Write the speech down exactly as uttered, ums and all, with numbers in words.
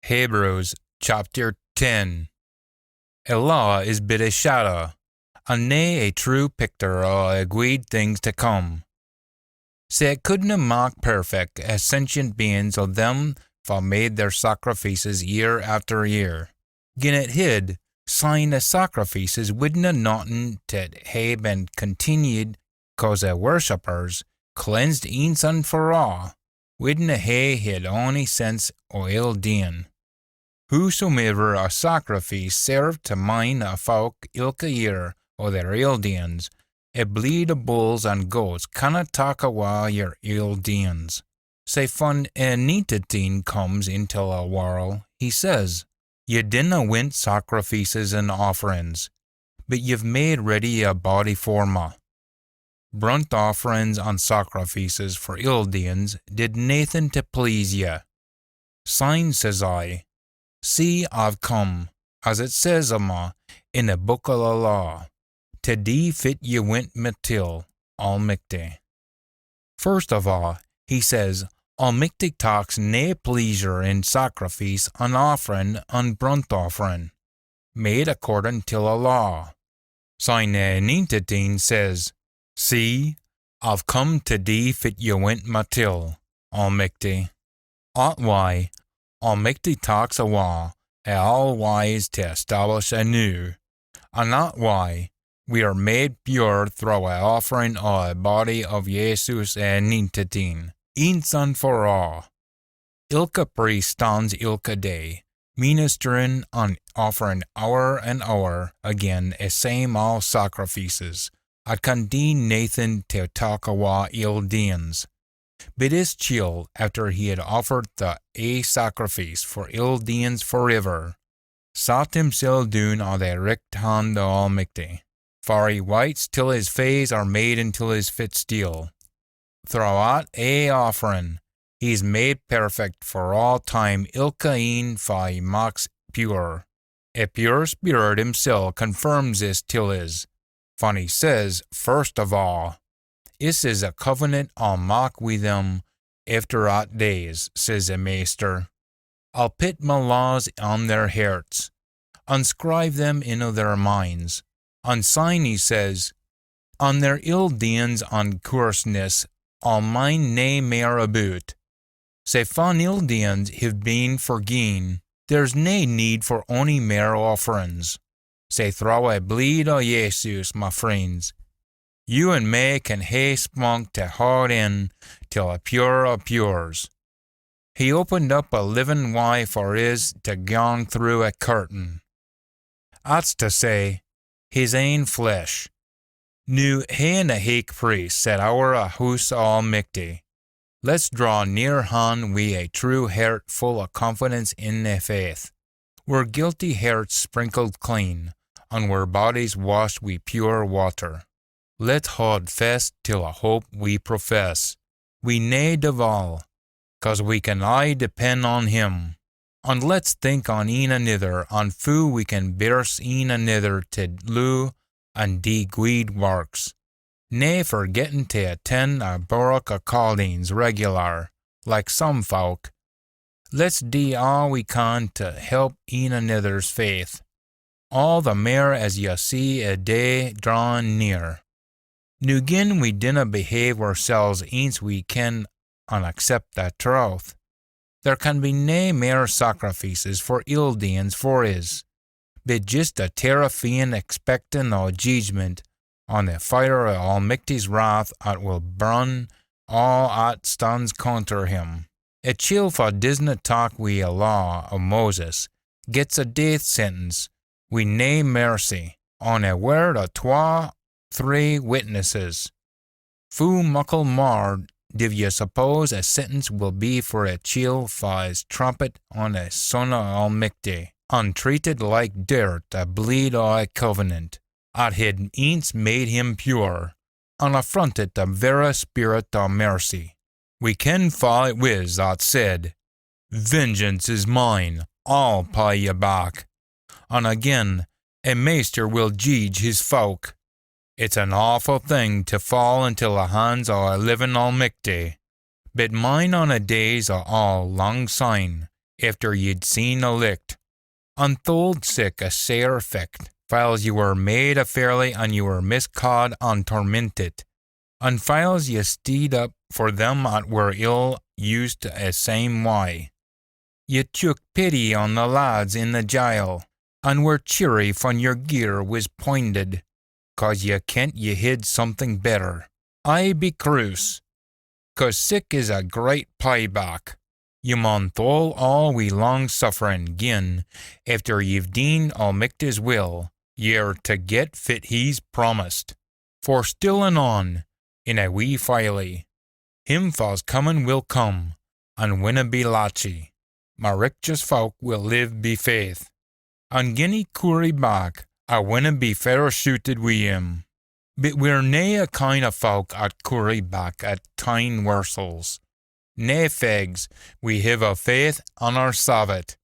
Hebrews chapter ten. A law is but a shadow, and nae a true picture o a guid things to come. Sae it couldna mak perfect a sentient beings o them fa made their sacrifices year after year. Gin it hid, syne the sacrifices widna notten to hae been continued, cause the worshippers, cleansed eence and for aa, widna hae hid ony sense o ill deein. Whosomever a sacrifice served to mind a folk ilka year o their ill deeins, a bleed o bulls and goats canna tak awa your ill deeins. Sae fan a Anintit Een comes intil a warl, he says, "Ye dinna wint sacrifices and offerings, but ye've made ready a body for me." Brunt offerings and sacrifices for ill deeins did naething to please ye. Syne says I, "See, I've come, as it says o me in the book o the law, to dee fit ye wint me till, Almichty." First of aa, he says, Almichty taks nae pleasure in sacrifice and offering and brunt offering, made according till a law. Syne the Anintit Een says, "See, I've come to dee fit ye wint me till, Almichty." At why, Almichty taks awa a aul wyes to establish a new, and at why we are made pure through a offering o a body o Jesus a Anintit Een, eence and for aa. Ilka priest stands ilka day, ministering and offering ower and ower again a same aul sacrifices, at can dee naething to tak awa ill deeins. But this chiel, after he had offered the ae sacrifice for ill deeins for ever, sat himsel doon at the richt hand o Almichty, far he waits till his faes are made intil his fitsteel. Throw at ae offering, he's made perfect for aa time ilka een fa he maks pure. A pure spirit himsel confirms this till his, fan he says, first of aa, "This is a covenant I'll mak wi them efter at days," says a Maister. "I'll pit my laws on their hearts, and scrive them into their minds." And syne he says, "On their ill deeins and coorseness I'll mind nae mair aboot." Sae fan ill deeins have been forgien, there's nae need for ony mair offerings. Sae throw a bleed o Jesus, my friends, you and me can hae spunk to haud in till a pure o pures. He opened up a living wye for is to gang through a curtain. That's to say, his ain flesh. Noo haein a heich priest set ower a hoose o Almichty, let's draw near han wi a true hert full o confidence in the faith, wir guilty herts sprinkled clean, and wir bodies washed wi pure water. Let's haud fast till a hope we profess, wi nae devaal, cause we can aye depend on him. And let's think on een anither, and foo we can birse een anither to loo and dee gweed warks, nae forgettin to attend a boorach o callings regular, like some folk. Let's dee aa we can to help een anither's faith, aa the mair as ye see a day drawin near. Noo gin we dinna behave wirsels eence we ken and accept that troth, there can be nae mair sacrifices for ill deeins for is, but jist a terrifyin expectin o jeedgment on the fire o Almichty's wrath at will burn aa at stands conter him. A chiel fa disna tak wi a law o Moses gets a death sentence wi nae mercy on a word o twa, three witnesses. Foo muckle mair div ye suppose a sentence will be for a chiel fa is trumpet on a son o Almichty, and treated like dirt a bleed o a covenant at hid eence made him pure, and affronted the verra spirit o mercy. We ken fa it wis that said, "Vengeance is mine, I'll pay ye back." And again, "A Maister will jeedge his folk." It's an awfu thing to fall intil the hands o a livin Almichty. But mind on a days o aul lang syne, efter ye'd seen a licht, an tholed sic a sair fecht, files ye were made a fairly an ye were misca'd an tormentit, an files ye steed up for them at were ill used a same wye. Ye took pity on the lads in the jile, an were cheery fan yer gear wis poinded, cause ye kent ye hid something better. Aye be croose, cause sic is a great pey back. Ye maun thole aa wi lang sufferin gin, efter ye've deen Almichty's will, ye're tae get fit he's promised. For still an on, in a wee filie, him fa's comin will come, an winna be latchy. My richteous fowk will live be faith. An gin he coorie back, I winna be fair shooted wi him. But we're nae a kind o fowk at coorie back at tine warsels. Nae fegs, we hiv a faith an are savit,